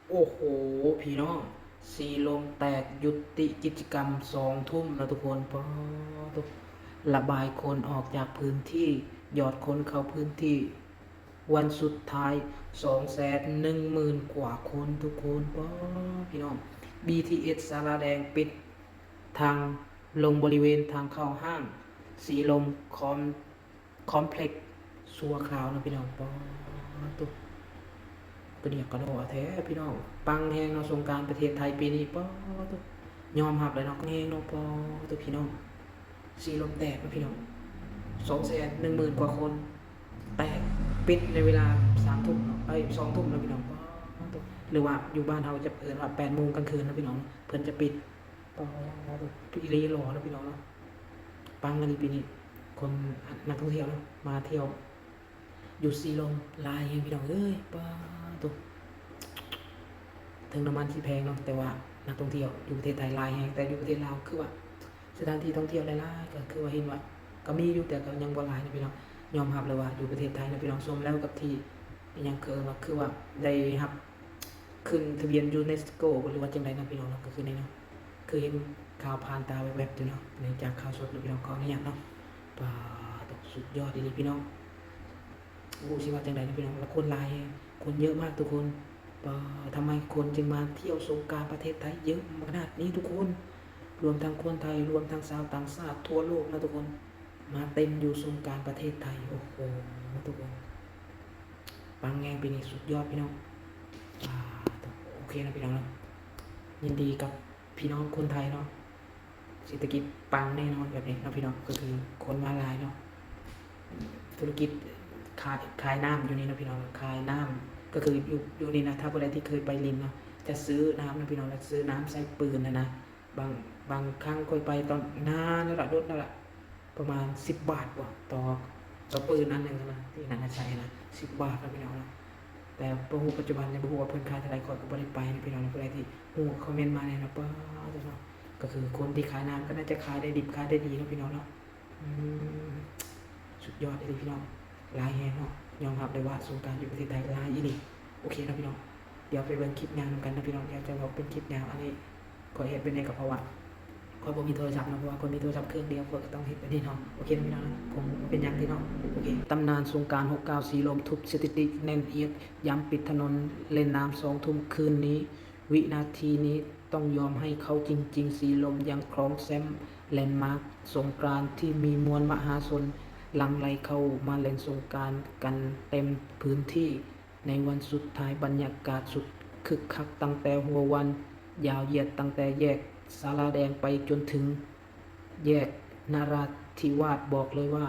ໂອ້ໂຫ ພີ່ນ້ອງ ສີລົມແຕກ ຍຸຕິກິດຈະກຳສອງທຸ່ມແລ້ວທຸກຄົນ. ປາໂທ້ ລະບາຍຄົນອອກຈາກພື້ນທີ່, ຢອດຄົນເຂົ້າພື້ນທີ່ ວັນສຸດທ້າຍ ສອງແສນໜຶ່ງໝື່ນກວ່າຄົນທຸກຄົນ. ປາ ພີ່ນ້ອງ ບີທີເອສສາລາແດງປິດທາງລົງບໍລິເວນທາງເຂົ້າຫ້າງສີລົມຄອມ ຄອມເພລັກຊົ່ວຄາວເນາະພີ່ນ້ອງ. ປາໂທ້ ກະດຽກກະດໍ້ແທ້ພີ່ນ້ອງ, ປັງແຮງເນາະ ສົງການປະເທດໄທປີນີ້. ປາໂທ້ ຍອມຮັບເລີຍເນາະ ແຮງເນາະ. ປາໂທ້ ພີ່ນ້ອງ ສີລົມແຕກເນາະພີ່ນ້ອງ, ສອງແສນໜຶ່ງໝື່ນກວ່າຄົນ ແຕກ ປິດໃນເວລາສາມທຸ່ມເນາະ ເອີຍ ສອງທຸ່ມເນາະພີ່ນ້ອງ. ປາໂທ້ ຫຼືວ່າຢູ່ບ້ານເຮົາຈະເອີ້ນວ່າແປດໂມງກາງຄືນເນາະພີ່ນ້ອງ ເພິ່ນຈະປິດ. ປາໂທ້ ອີ່ຫຼີຫຼໍເນາະພີ່ນ້ອງເນາະ, ປັງອີ່ຫຼີປີນີ້. ຄົນ ນັກທ່ອງທ່ຽວເນາະ ມາທ່ຽວຢູ່ສີລົມຫຼາຍແຮງພີ່ນ້ອງເອີຍ. ປາໂທ້ ເຖິງນ້ຳມັນຊິແພງເນາະ ແຕ່ວ່ານັກທ່ອງທ່ຽວຢູ່ປະເທດໄທຫຼາຍແຮງ, ແຕ່ຢູ່ປະເທດລາວຄືວ່າສະຖານທີ່ທ່ອງທ່ຽວຫຼາຍໆ ກໍຄືວ່າເຫັນວ່າກໍມີຢູ່ ແຕ່ກໍຍັງບໍ່ຫຼາຍເນາະພີ່ນ້ອງ. ຍອມຮັບເລີຍວ່າຢູ່ປະເທດໄທເນາະພີ່ນ້ອງ ສົມແລ້ວກັບທີ່ ອີ່ຫຍັງ ຄືວ່າ ຄືວ່າໄດ້ຮັບຂຶ້ນທະບຽນຢູເນສໂກ ຫຼືວ່າຈັ່ງໃດເນາະພີ່ນ້ອງເນາະ. ກໍຄືນີ້ເນາະ ຄືເຫັນຂ່າວຜ່ານຕາແວບໆຢູ່ເນາະ ໃນຈາກຂ່າວສົດເນາະພີ່ນ້ອງ. ຂໍອະນຸຍາດເນາະ. ປາໂທ້ ສຸດຍອດອີ່ຫຼີພີ່ນ້ອງ, ບໍ່ຮູ້ຊິວ່າຈັ່ງໃດເນາະພີ່ນ້ອງ. ແລ້ວຄົນຫຼາຍແຮງ ຄົນເຍີະມາກທຸກຄົນ. ປາ ທຳໄມຄົນຈຶ່ງມາທ່ຽວສົງການປະເທດໄທເຍີະຂະໜາດນີ້ທຸກຄົນ? ລວມທັງຄົນໄທ ລວມທັງຊາວຕ່າງຊາດທົ່ວໂລກເນາະທຸກຄົນ ມາເຕັມຢູ່ສົງການປະເທດໄທ. ໂອ້ໂຫ ທຸກຄົນ ປັງແຮງປີນີ້ ສຸດຍອດພີ່ນ້ອງ. ອາ ໂອເຄເນາະພີ່ນ້ອງເນາະ, ຍິນດີກັບພີ່ນ້ອງຄົນໄທເນາະ. ເສດຖະກິດປັງແນ່ນອນແບບນີ້ເນາະພີ່ນ້ອງ, ກໍຄືຄົນມາຫຼາຍເນາະ. ທຸລະກິດຂາຍ ຂາຍນ້ຳຢູ່ນີ້ເນາະພີ່ນ້ອງ, ຂາຍນ້ຳ ກໍຄືຢູ່ ຢູ່ນີ້ນະ ຖ້າຜູ້ໃດທີ່ເຄີຍໄປຫຼິ້ນເນາະ ຈະຊື້ນ້ຳເນາະພີ່ນ້ອງ, ແລ້ວຊື້ນ້ຳໃສ່ປືນຫັ້ນນະ. ບາງ ບາງຄັ້ງຂ້ອຍໄປຕອນນານແລ້ວລະ ດົນແລ້ວລະ ປະມານສິບບາດບໍ ຕໍ່ ຕໍ່ປືນອັນໜຶ່ງຫັ້ນນະ ທີ່ນາງໃຊ້ຫັ້ນນະ ສິບບາດເນາະພີ່ນ້ອງເນາະ. ແຕ່ບໍ່ຮູ້ປັດຈຸບັນນີ້ ບໍ່ຮູ້ວ່າເພິ່ນຂາຍເທົ່າໃດ ຂ້ອຍກໍບໍ່ໄດ້ໄປເນາະພີ່ນ້ອງ. ຜູ້ໃດທີ່ຮູ້ຄອມເມັນມາແດ່ເນາະ. ປາໂທ້ ເນາະ ກໍຄືຄົນທີ່ຂາຍນ້ຳກໍໜ້າຈະຂາຍໄດ້ດິບຂາຍໄດ້ດີເນາະພີ່ນ້ອງເນາະ. ອືມ ສຸດຍອດອີ່ຫຼີພີ່ນ້ອງ, ຫຼາຍແຮງເນາະ. ຍອມຮັບເລີຍວ່າສົງການຢູ່ປະເທດໄທຫຼາຍອີ່ຫຼີ. ໂອເຄເນາະພີ່ນ້ອງ, ດຽວໄປເບິ່ງຄລິບຍາວນຳກັນເນາະພີ່ນ້ອງ. ດຽວຈະເວົ້າເປັນຄລິບຍາວ, ອັນນີ້ ຂ້ອຍເຮັດແບບນີ້ກໍເພາະວ່າຂ້ອຍບໍ່ມີໂທລະສັບເນາະ, ເພາະວ່າຂ້ອຍມີໂທລະສັບເຄື່ອງດຽວ ຂ້ອຍກໍຕ້ອງເຮັດແບບນີ້ເນາະ. ໂອເຄເນາະພີ່ນ້ອງເນາະ, ຄົງບໍ່ເປັນຫຍັງພີ່ນ້ອງ. ໂອເຄ. ຕຳນານສົງການຫົກເກົ້າ ສີລົມທຸບສະຖິຕິແໜ້ນອຽດ ຢ້ຳປິດຖະໜົນເລ່ນນ້ຳສອງທຸ່ມຄືນນີ້. ວິນາທີນີ້ຕ້ອງຍອມໃຫ້ເຂົາຈິງໆ, ສີລົມຍັງຄອງແຊ້ມແລນມາກສົງການທີ່ມີມວນມະຫາຊົນຫຼັ່ງໄຫຼເຂົ້າມາຫຼິ້ນສົງການກັນເຕັມພື້ນທີ່. ໃນວັນສຸດທ້າຍ ບັນຍາກາດສຸດຄຶກຄັກຕັ້ງແຕ່ຫົວວັນ, ຍາວຢຽດຕັ້ງແຕ່ແຍກສາລາແດງໄປຈົນເຖິງແຍກນະຣາທິວາດ. ບອກເລີຍວ່າ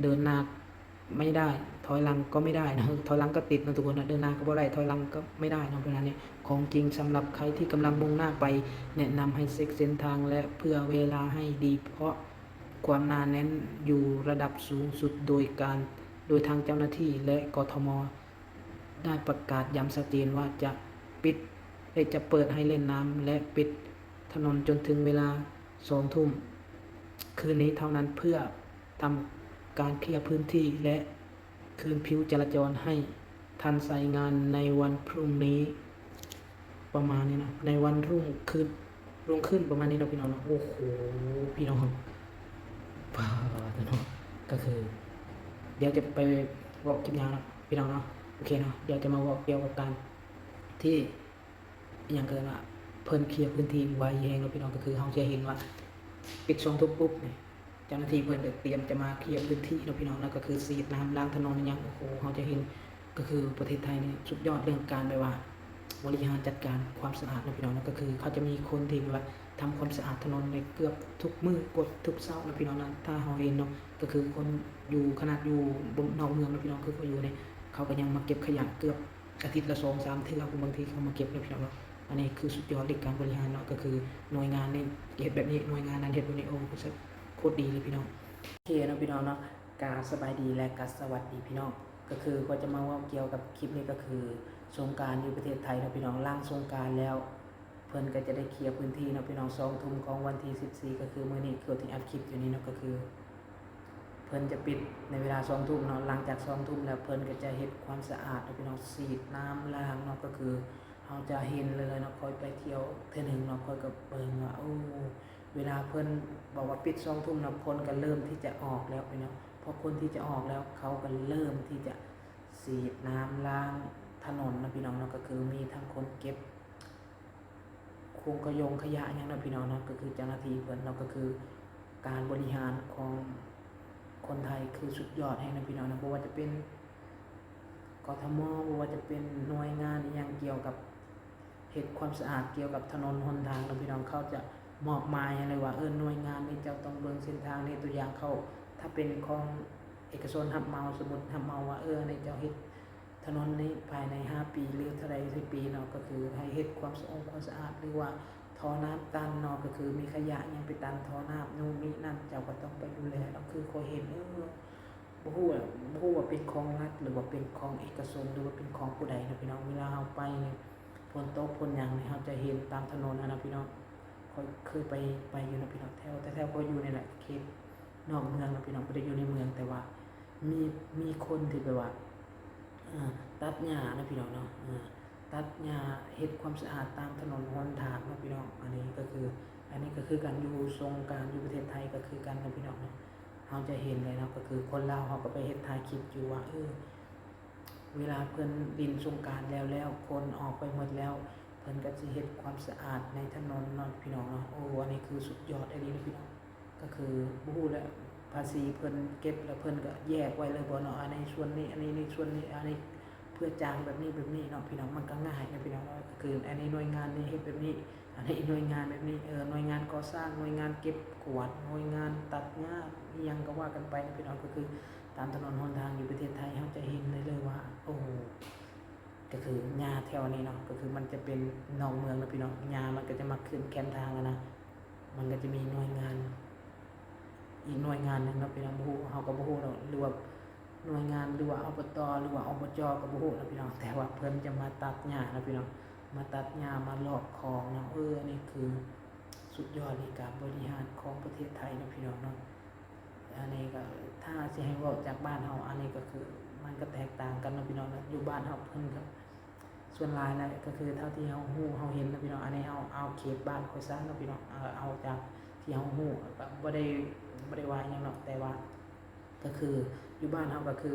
ເດີນໜ້າໄມ່ໄດ້ ຖອຍຫຼັງກໍໄມ່ໄດ້ນະ, ຖອຍຫຼັງກໍຕິດນະທຸກຄົນນະ, ເດີນໜ້າກໍບໍ່ໄດ້ ຖອຍຫຼັງກໍໄມ່ໄດ້ເນາະ. ເພາະນັ້ນນີ້ ຂອງຈິງສຳລັບໃຜທີ່ກຳລັງມຸ່ງໜ້າໄປ ແນະນຳໃຫ້ເຊັກເສັ້ນທາງ ແລະ ເຜື່ອເວລາໃຫ້ດີ ເພາະຄວາມໜາແໜ້ນຢູ່ລະດັບສູງສຸດ ໂດຍການ ໂດຍທາງເຈົ້າໜ້າທີ່ ແລະ ກທມ ໄດ້ປະກາດຢ້ຳຊັດເຈນວ່າຈະປິດ ເອີ ຈະເປີດໃຫ້ເລ່ນນ້ຳ ແລະ ປິດຖະໜົນຈົນເຖິງເວລາສອງທຸ່ມຄືນນີ້ເທົ່ານັ້ນ ເພື່ອທຳການເຄລຍພື້ນທີ່ ແລະ ຄືນຜິວຈະລາຈອນໃຫ້ທັນໃຊ້ງານໃນວັນພລຸ່ງນີ້. ປະມານນີ້ເນາະ, ໃນວັນລຸ່ງຂຶ້ນ ລຸ່ງຂຶ້ນປະມານນີ້ເນາະພີ່ນ້ອງເນາະ. ໂອ້ໂຫ ພີ່ນ້ອງ ປາໂທ້ເນາະ, ກໍຄື ດຽວຈະໄປເວົ້າຄລິບຍາວເນາະພີ່ນ້ອງເນາະ. ໂອເຄເນາະ, ດຽວຈະມາເວົ້າກ່ຽວກັບການທີ່ ອີ່ຫຍັງ ເອີ້ນວ່າ ເພິ່ນເຄລຍພື້ນທີ່ໄວແຮງເນາະພີ່ນ້ອງ. ກໍຄືເຮົາຈະເຫັນວ່າປິດສອງທຸ່ມປຸບນີ້ ເຈົ້າໜ້າທີ່ເພິ່ນກໍຕຽມຈະມາເຄລຍພື້ນທີ່ເນາະພີ່ນ້ອງເນາະ, ກໍຄືສີດນ້ຳລ້າງຖະໜົນອີ່ຫຍັງ. ໂອ້ໂຫ ເຮົາຈະເຫັນ ກໍຄືປະເທດໄທນີ້ສຸດຍອດເລື່ອງການແບບວ່າບໍລິຫານຈັດການຄວາມສະອາດເນາະພີ່ນ້ອງເນາະ. ກໍຄືເຂົາຈະມີຄົນທີ່ແບບວ່າທຳຄວາມສະອາດຖະໜົນໃນເກືອບທຸກມື້ ເກືອບທຸກເຊົ້າເນາະພີ່ນ້ອງເນາະ. ຖ້າເຮົາເຫັນເນາະ ກໍຄືຄົນຢູ່ ຂະໜາດຢູ່ນອກເມືອງເນາະພີ່ນ້ອງ ຄືຂ້ອຍຢູ່ນີ້ ເຂົາກໍຍັງມາເກັບຂະຫຍະເກືອບ ອາທິດລະສອງສາມເທື່ອ ຜູ້ບາງທີເຂົາມາເກັບເນາະພີ່ນ້ອງເນາະ. ອັນນີ້ຄືສຸດຍອດເລີຍການບໍລິຫານເນາະ, ກໍຄືໜ່ວຍງານນີ້ເຮັດແບບນີ້ ໜ່ວຍງານນັ້ນເຮັດແບບນີ້ ໂອ້ ໂຄດດີເລີຍພີ່ນ້ອງ. ໂອເຄເນາະພີ່ນ້ອງເນາະ, ກາສະບາຍດີ ແລະ ກາສະຫວັດດີພີ່ນ້ອງ. ກໍຄືຂ້ອຍຈະມາເວົ້າກ່ຽວກັບຄລິບນີ້ ກໍຄືສົງການຢູ່ປະເທດໄທເນາະພີ່ນ້ອງ. ຫຼັງສົງການແລ້ວ ເພິ່ນກໍຈະໄດ້ເຄລຍພື້ນທີ່ເນາະພີ່ນ້ອງ, ສອງທຸ່ມຂອງວັນທີສິບສີ່ ກໍຄືມື້ນີ້ ຄືທີ່ອັດຄລິບຢູ່ນີ້ເນາະ, ກໍຄື ເພິ່ນຈະປິດໃນເວລາສອງທຸ່ມເນາະ. ຫຼັງຈາກສອງທຸ່ມແລ້ວ ເພິ່ນກໍຈະເຮັດຄວາມສະອາດເນາະພີ່ນ້ອງ, ສີດນ້ຳລ້າງເນາະ, ກໍຄື ເຮົາຈະເຫັນເລີຍເນາະ, ຂ້ອຍໄປທ່ຽວເທື່ອໜຶ່ງເນາະ, ຂ້ອຍກໍເບິ່ງວ່າ ໂອ້ ເວລາເພິ່ນບອກວ່າປິດສອງທຸ່ມເນາະ, ຄົນກໍເລີ່ມທີ່ຈະອອກແລ້ວພີ່ນ້ອງ. ພໍຄົນທີ່ຈະອອກແລ້ວ ເຂົາກໍເລີ່ມທີ່ຈະສີດນ້ຳລ້າງຖະໜົນເນາະພີ່ນ້ອງເນາະ, ກໍຄືມີທັງຄົນເກັບ ໂຄງຂະຢົງຂະຫຍະຫຍັງເນາະພີ່ນ້ອງເນາະ, ກໍຄືເຈົ້າໜ້າທີ່ເພິ່ນເນາະ, ກໍຄືການບໍລິຫານຂອງຄົນໄທຄືສຸດຍອດແຮງເນາະພີ່ນ້ອງເນາະ. ບໍ່ວ່າຈະເປັນ ກທມ ບໍ່ວ່າຈະເປັນໜ່ວຍງານອີ່ຫຍັງກ່ຽວກັບເຮັດຄວາມສະອາດກ່ຽວກັບຖະໜົນຫົນທາງເນາະພີ່ນ້ອງ, ເຂົາຈະມອບໝາຍໃຫ້ເລີຍວ່າ ເອີ ໜ່ວຍງານນີ້ເຈົ້າຕ້ອງເບິ່ງເສັ້ນທາງນີ້. ຕົວຢ່າງເຂົາ ຖ້າເປັນຂອງເອກະຊົນຮັບເໝົາ, ສົມມຸດຮັບເໝົາວ່າ ເອີ ອັນນີ້ເຈົ້າເຮັດ ຖະໜົນນີ້ພາຍໃນຫ້າປີ ຫຼື ເທົ່າໃດສິບປີເນາະ, ກໍຄືໃຫ້ເຮັດຄວາມສະອົງຄວາມສະອາດ ຫຼືວ່າທໍ່ນ້ຳຕັນເນາະ, ກໍຄືມີຂະຫຍະຫຍັງໄປຕັນທໍ່ນ້ຳ ນູ່ນນີ້ນັ້ນ, ເຈົ້າກໍຕ້ອງໄປດູແລເນາະ. ຄືຂ້ອຍເຫັນ ເອີ ບໍ່ຮູ້ວ່າ ບໍ່ຮູ້ວ່າເປັນຂອງລັດ ຫຼືວ່າເປັນຂອງເອກະຊົນ ຫຼືວ່າເປັນຂອງຜູ້ໃດເນາະພີ່ນ້ອງ. ເວລາເຮົາໄປນີ້ ຝົນຕົກຝົນຫຍັງນີ້ ເຮົາຈະເຫັນຕາມຖະໜົນຫັ້ນນະພີ່ນ້ອງ. ຂ້ອຍເຄີຍໄປ ໄປຢູ່ນະພີ່ນ້ອງ, ແຖວ ແຖວໆຂ້ອຍຢູ່ນີ້ແຫຼະ ເຂດນອກເມືອງນະພີ່ນ້ອງ, ບໍ່ໄດ້ຢູ່ໃນເມືອງ, ແຕ່ວ່າ ມີ ມີຄົນທີ່ແບບວ່າ ເອີ ຕັດຫຍ້າເນາະພີ່ນ້ອງເນາະ, ເອີ ຕັດຫຍ້າ ເຮັດຄວາມສະອາດຕາມຖະໜົນຫົນທາງເນາະພີ່ນ້ອງ. ອັນນີ້ກໍຄື ອັນນີ້ກໍຄືກັນ ຢູ່ສົງການຢູ່ປະເທດໄທກໍຄືກັນເນາະພີ່ນ້ອງເນາະ. ເຮົາຈະເຫັນເລີຍເນາະ, ກໍຄືຄົນລາວເຮົາກໍໄປເຮັດຖ່າຍຄລິບຢູ່ວ່າ ເອີ ເວລາເພິ່ນຫຼິ້ນສົງການແລ້ວໆ ຄົນອອກໄປໝົດແລ້ວ ເພິ່ນກໍຊິເຮັດຄວາມສະອາດໃນຖະໜົນເນາະພີ່ນ້ອງເນາະ. ໂອ້ ອັນນີ້ຄືສຸດຍອດອີ່ຫຼີເນາະພີ່ນ້ອງ. ກໍຄືບໍ່ຮູ້ແຫຼະ ພາສີເພິ່ນເກັບແລ້ວເພິ່ນກໍແຍກໄວ້ເລີຍບໍ່ເນາະ, ອັນນີ້ສ່ວນນີ້ ອັນນີ້ ນີ້ສ່ວນນີ້ ອັນນີ້ເພື່ອຈ້າງແບບນີ້ແບບນີ້ເນາະພີ່ນ້ອງ. ມັນກໍງ່າຍເນາະພີ່ນ້ອງເນາະ, ກໍຄືອັນນີ້ໜ່ວຍງານນີ້ເຮັດແບບນີ້ ອັນນີ້ໜ່ວຍງານແບບນີ້ ເອີ ໜ່ວຍງານກໍ່ສ້າງ ໜ່ວຍງານເກັບກວາດ ໜ່ວຍງານຕັດຫຍ້າ ອີ່ຫຍັງກໍວ່າກັນໄປເນາະພີ່ນ້ອງ. ກໍຄືຕາມຖະໜົນຫົນທາງຢູ່ປະເທດໄທ ເຮົາຈະເຫັນໄດ້ເລີຍວ່າ ໂອ້ ກໍຄືຫຍ້າແຖວນີ້ເນາະ ກໍຄືມັນຈະເປັນນອກເມືອງເນາະພີ່ນ້ອງ, ຫຍ້າມັນກໍຈະມັກຂຶ້ນແຄມທາງຫັ້ນນະ. ມັນກໍຈະມີໜ່ວຍງານ ອີກໜ່ວຍງານໜຶ່ງເນາະພີ່ນ້ອງ, ບໍ່ຮູ້ ເຮົາກໍບໍ່ຮູ້ດອກ ຫຼືວ່າໜ່ວຍງານ ຫຼືວ່າ ອບຕ ຫຼືວ່າ ອບຈ ກໍບໍ່ຮູ້ເນາະພີ່ນ້ອງ, ແຕ່ວ່າເພິ່ນຈະມາຕັດຫຍ້າເນາະພີ່ນ້ອງ, ມາຕັດຫຍ້າ ມາລອກຂອງເນາະ. ເອີ ອັນນີ້ຄືສຸດຍອດໃນການບໍລິຫານຂອງປະເທດໄທເນາະພີ່ນ້ອງເນາະ. ອັນນີ້ກໍຖ້າຊິໃຫ້ເວົ້າຈາກບ້ານເຮົາ ອັນນີ້ກໍຄືມັນກໍແຕກຕ່າງກັນເນາະພີ່ນ້ອງເນາະ. ຢູ່ບ້ານເຮົາເພິ່ນກໍ ສ່ວນຫຼາຍແຫຼະ ກໍຄືເທົ່າທີ່ເຮົາຮູ້ເຮົາເຫັນເນາະພີ່ນ້ອງ, ອັນນີ້ເຮົາເອົາເຂດບ້ານຂ້ອຍຊະເນາະພີ່ນ້ອງ, ເອີ ເອົາຈາກທີ່ເຮົາຮູ້ ກໍບໍ່ໄດ້ ບໍ່ໄດ້ວ່າຫຍັງເນາະ, ແຕ່ວ່າກໍຄືຢູ່ບ້ານເຮົາກໍຄ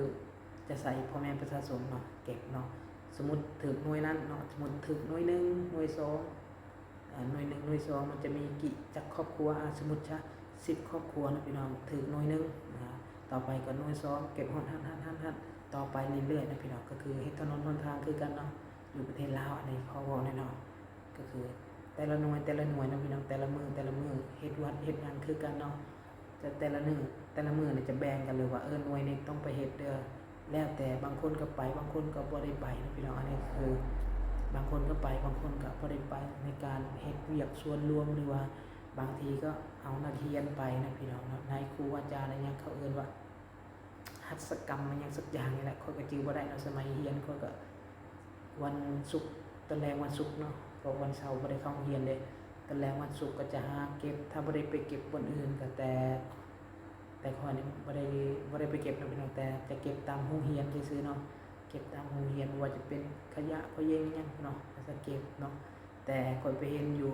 ືຈະໃສ່ພໍ່ແມ່ປະຊາຊົນເນາະ ເກັບເນາະ. ສົມມຸດຖືກໜ່ວຍນັ້ນເນາະ, ສົມມຸດຖືກໜ່ວຍໜຶ່ງ ໜ່ວຍສອງ ອາ ໜ່ວຍໜຶ່ງ ໜ່ວຍສອງ ມັນຈະມີກີ່ຈັກຄອບຄົວ, ອາ ສົມມຸດຊະ ສິບຄອບຄົວເນາະພີ່ນ້ອງ ຖືກໜ່ວຍໜຶ່ງ, ອາ ຕໍ່ໄປກໍໜ່ວຍສອງ ເກັບຮອດຫັ້ນໆໆໆ ຕໍ່ໄປເລື້ອຍໆເນາະພີ່ນ້ອງ. ກໍຄືເຮັດຖະໜົນຫົນທາງຄືກັນເນາະ ຢູ່ປະເທດລາວ, ອັນນີ້ຂໍເວົ້າແນ່ເນາະ, ກໍຄືແຕ່ລະໜ່ວຍ ແຕ່ລະໜ່ວຍເນາະພີ່ນ້ອງ, ແຕ່ລະມື້ ແຕ່ລະມື້ ເຮັດວັດເຮັດຫຍັງຄືກັນເນາະ. ຈະແຕ່ລະໜຶ່ງ ແຕ່ລະມື້ນີ້ຈະແບ່ງກັນເລີຍວ່າ ເອີ ໜ່ວຍນີ້ຕ້ອງໄປເຮັດເດີ້, ແລ້ວແຕ່ ບາງຄົນກໍໄປ ບາງຄົນກໍບໍ່ໄດ້ໄປເນາະພີ່ນ້ອງ. ອັນນີ້ຄືບາງຄົນກໍໄປ ບາງຄົນກໍບໍ່ໄດ້ໄປ ໃນການເຮັດວຽກສ່ວນລວມ ຫຼືວ່າບາງທີກໍເອົານັກຮຽນໄປເນາະພີ່ນ້ອງເນາະ, ນາຍຄູອາຈານອີ່ຫຍັງເຂົາເອີ້ນວ່າຫັດສະກຳອີ່ຫຍັງສັກຢ່າງນີ້ແຫຼະ, ຂ້ອຍກໍຈື່ບໍ່ໄດ້ເນາະ. ສະໄໝຮຽນຂ້ອຍກໍ ວັນສຸກ ຕອນແລງວັນສຸກເນາະ, ເພາະວັນເສົາບໍ່ໄດ້ເຂົ້າໂຮງຮຽນເດ້. ຕອນແລງວັນສຸກກໍຈະຫາເກັບ, ຖ້າບໍ່ໄດ້ໄປເກັບບ່ອນອື່ນກໍແຕ່ ແຕ່ຂ້ອຍນີ້ບໍ່ໄດ້ ບໍ່ໄດ້ໄປເກັບເນາະພີ່ນ້ອງ, ແຕ່ຈະເກັບຕາມໂຮງຮຽນຊື່ໆເນາະ, ເກັບຕາມໂຮງຮຽນ ບໍ່ວ່າຈະເປັນຂະຫຍະຂະເຫຍົງຫຍັງເນາະ ກໍຈະເກັບເນາະ. ແຕ່ຂ້ອຍໄປເຫັນຢູ່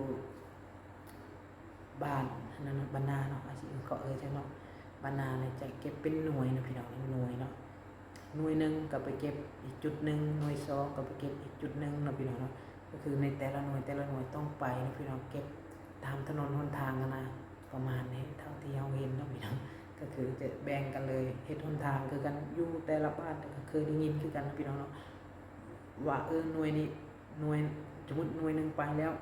ບ້ານອັນນັ້ນນະ ບ້ານນາເນາະ ອາ ຊິເອີ້ນ ເຂົາເອີ້ນຈັ່ງເນາະ, ບ້ານນານີ້ຈະເກັບເປັນໜ່ວຍເນາະພີ່ນ້ອງ, ເປັນໜ່ວຍເນາະ. ໜ່ວຍໜຶ່ງກໍໄປເກັບອີກຈຸດໜຶ່ງ, ໜ່ວຍສອງກໍໄປເກັບອີກຈຸດໜຶ່ງເນາະພີ່ນ້ອງເນາະ. ກໍຄືໃນແຕ່ລະໜ່ວຍ ແຕ່ລະໜ່ວຍຕ້ອງໄປເນາະພີ່ນ້ອງ, ເກັບຕາມຖະໜົນຫົນທາງຫັ້ນນະ, ປະມານນີ້ ເທົ່າທີ່ເຮົາເຫັນເນາະພີ່ນ້ອງ. ກໍຄືຈະແບ່ງກັນເລີຍ ເຮັດຫົນທາງຄືກັນ ຢູ່ແຕ່ລະບ້ານ ກໍເຄີຍໄດ້ຍິນຄືກັນເນາະພີ່ນ້ອງເນາະ ວ່າ ເອີ ໜ່ວຍນີ້ ໜ່ວຍ ສົມມຸດໜ່ວຍໜຶ່ງໄປແລ້ວ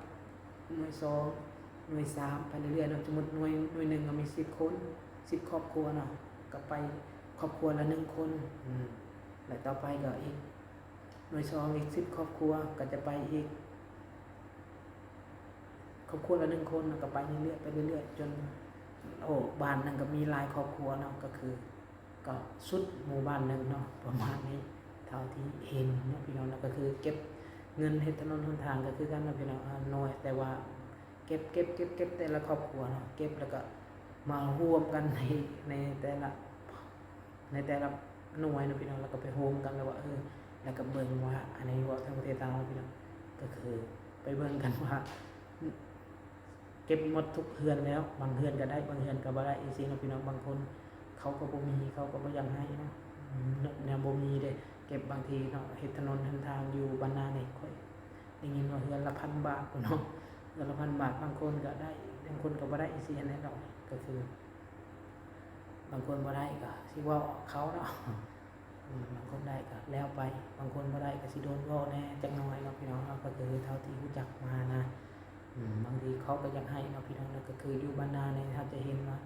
ໜ່ວຍສອງ ໜ່ວຍສາມ ໄປເລື້ອຍໆເນາະ. ສົມມຸດໜ່ວຍ ໜ່ວຍໜຶ່ງກໍມີສິບຄົນ ສິບຄອບຄົວເນາະ, ກໍໄປຄອບຄົວລະໜຶ່ງຄົນ ອືມ ແລະຕໍ່ໄປກໍອີກໜ່ວຍສອງ ອີກສິບຄອບຄົວ ກໍຈະໄປອີກຄອບຄົວລະໜຶ່ງຄົນ ແລ້ວກໍໄປເລື້ອຍໆ ໄປເລື້ອຍໆ ຈົນ ໂອ້ ບ້ານໜຶ່ງກໍມີຫຼາຍຄອບຄົວເນາະ, ກໍຄື ກໍສຸດໝູ່ບ້ານໜຶ່ງເນາະ ປະມານນີ້ ເທົ່າທີ່ເຫັນເນາະພີ່ນ້ອງເນາະ. ກໍຄືເກັບເງິນເຮັດຖະໜົນຫົນທາງກໍຄືກັນເນາະພີ່ນ້ອງ, ອາ ໜ່ວຍ ແຕ່ວ່າເກັບ ເກັບ ເກັບ ເກັບແຕ່ລະຄອບຄົວເນາະ, ເກັບແລ້ວກໍມາຮວມກັນໃນ ໃນແຕ່ລະ ໃນແຕ່ລະໜ່ວຍເນາະພີ່ນ້ອງ, ແລ້ວກໍໄປໂຮມກັນ ແລ້ວວ່າ ເອີ ແລ້ວກໍເບິ່ງວ່າ ອັນນີ້ເວົ້າທາງປະເທດລາວເນາະພີ່ນ້ອງ, ກໍຄືໄປເບິ່ງກັນວ່າ ເກັບໝົດທຸກເຮືອນແລ້ວ ບາງເຮືອນກໍໄດ້ ບາງເຮືອນກໍບໍ່ໄດ້ ຈັ່ງຊີ້ເນາະພີ່ນ້ອງ. ບາງຄົນເຂົາກໍບໍ່ມີ ເຂົາກໍບໍ່ຢາກໃຫ້ເນາະ ອືມ ແນວບໍ່ມີເດ້ ເກັບບາງທີເນາະ ເຮັດຖະໜົນຫົນທາງຢູ່ບ້ານນານີ້ ຂ້ອຍໄດ້ຍິນວ່າເຮືອນລະພັນບາດພຸ້ນເນາະ ເຮືອນລະພັນບາດ ບາງຄົນກໍໄດ້ ບາງຄົນກໍບໍ່ໄດ້ ຈັ່ງຊີ້ຫັ້ນແຫຼະເນາະ ກໍຄື ບາງຄົນບໍ່ໄດ້ກໍຊິເວົ້າອອກເຂົາເນາະ ອືມ ບາງຄົນໄດ້ກໍແລ້ວໄປ ບາງຄົນບໍ່ໄດ້ກໍຊິໂດນເວົ້າແດ່ຈັກໜ້ອຍເນາະພີ່ນ້ອງເນາະ ກໍຄືເທົ່າທີ່ຮູ້ຈັກມານະ ອືມ ບາງທີເຂົາກໍຢາກໃຫ້ເນາະພີ່ນ້ອງເນາະ ກໍຄືຢູ່ບ້ານນານີ້ເຮົາຈະເຫັນວ່າ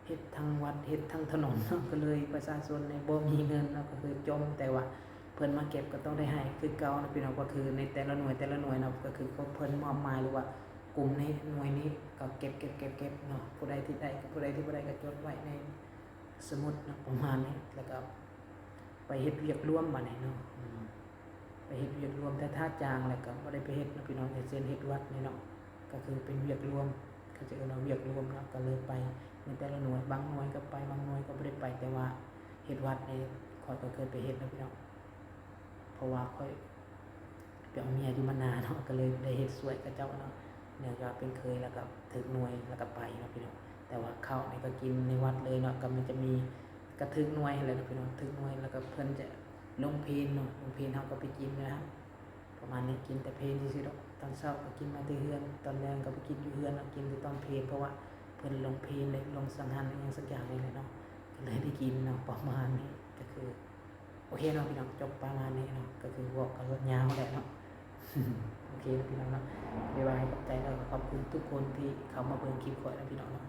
ເຮັດທັງວັດ ເຮັດທັງຖະໜົນເນາະ ກໍເລີຍປະຊາຊົນນີ້ບໍ່ມີເງິນເນາະ ກໍຄືຈົ່ມ ແຕ່ວ່າເພິ່ນມາເກັບກໍຕ້ອງໄດ້ໃຫ້ຄືເກົ່າເນາະພີ່ນ້ອງ ກໍຄືໃນແຕ່ລະໜ່ວຍ ແຕ່ລະໜ່ວຍເນາະ ກໍຄືເພິ່ນມອບໝາຍ ຫຼືວ່າກຸ່ມໃນໜ່ວຍນີ້ກໍເກັບໆໆໆເນາະ ຜູ້ໃດທີ່ໄດ້ ຜູ້ໃດທີ່ບໍ່ໄດ້ກໍຈົດໄວ້ໃນ ສົມມຸດເນາະ ປະມານນີ້ ແລ້ວກໍໄປເຮັດວຽກລວມບາດນີ້ເນາະ ອືມ ໄປເຮັດວຽກລວມ ແຕ່ຖ້າຈ້າງແລ້ວກໍບໍ່ໄດ້ໄປເຮັດເນາະພີ່ນ້ອງ ຢ່າງເຊັ່ນເຮັດວັດນີ້ເນາະ ກໍຄືເປັນວຽກລວມ ເຂົາຈະເອີ້ນວ່າວຽກລວມເນາະ ກໍເລີຍໄປໃນແຕ່ລະໜ່ວຍ ບາງໜ່ວຍກໍໄປ ບາງໜ່ວຍກໍບໍ່ໄດ້ໄປ ແຕ່ວ່າເຮັດວັດນີ້ ຂ້ອຍກໍເຄີຍໄປເຮັດເນາະພີ່ນ້ອງ ເພາະວ່າຂ້ອຍ ໄປເອົາເມຍຢູ່ບ້ານນາເນາະ ກໍເລີຍໄດ້ເຮັດຊ່ວຍເຂົາເຈົ້າເນາະ ເນື່ອງຈາກເປັນເຂີຍ ແລ້ວກໍຖືກໜ່ວຍ ແລ້ວກໍໄປເນາະພີ່ນ້ອງ ແຕ່ວ່າເຂົ້ານີ້ກໍກິນໃນວັດເລີຍເນາະ ກໍມັນຈະມີ ກໍຖືກໜ່ວຍຫັ້ນແຫຼະເນາະພີ່ນ້ອງ ຖືກໜ່ວຍ ແລ້ວກໍເພິ່ນຈະລົງເພນເນາະ ລົງເພນເຮົາກໍໄປກິນຢູ່ຫັ້ນ ປະມານນີ້ ກິນແຕ່ເພນຊື່ໆດອກ ຕອນເຊົ້າກໍກິນມາແຕ່ເຮືອນ ຕອນແລງກໍໄປກິນຢູ່ເຮືອນເນາະ ກິນແຕ່ຕອນເພນ ເພາະວ່າເພິ່ນລົງເພນ ແລະ ລົງສັງຫັນອີ່ຫຍັງສັກຢ່າງນີ້ແຫຼະເນາະ ກໍເລີຍໄດ້ກິນເນາະ ປະມານນີ້ ກໍຄື ໂອເຄເນາະພີ່ນ້ອງ ຈົບປະມານນີ້ເນາະ ກໍຄືເວົ້າກັນຍາວແຫຼະເນາະ ໂອເຄເນາະພີ່ນ້ອງເນາະ ບາຍບາຍ ຂອບໃຈ ແລ້ວກໍຂອບຄຸນທຸກຄົນທີ່ເຂົ້າມາເບິ່ງຄລິບຂ້ອຍເນາະພີ່ນ້ອງເນາະ.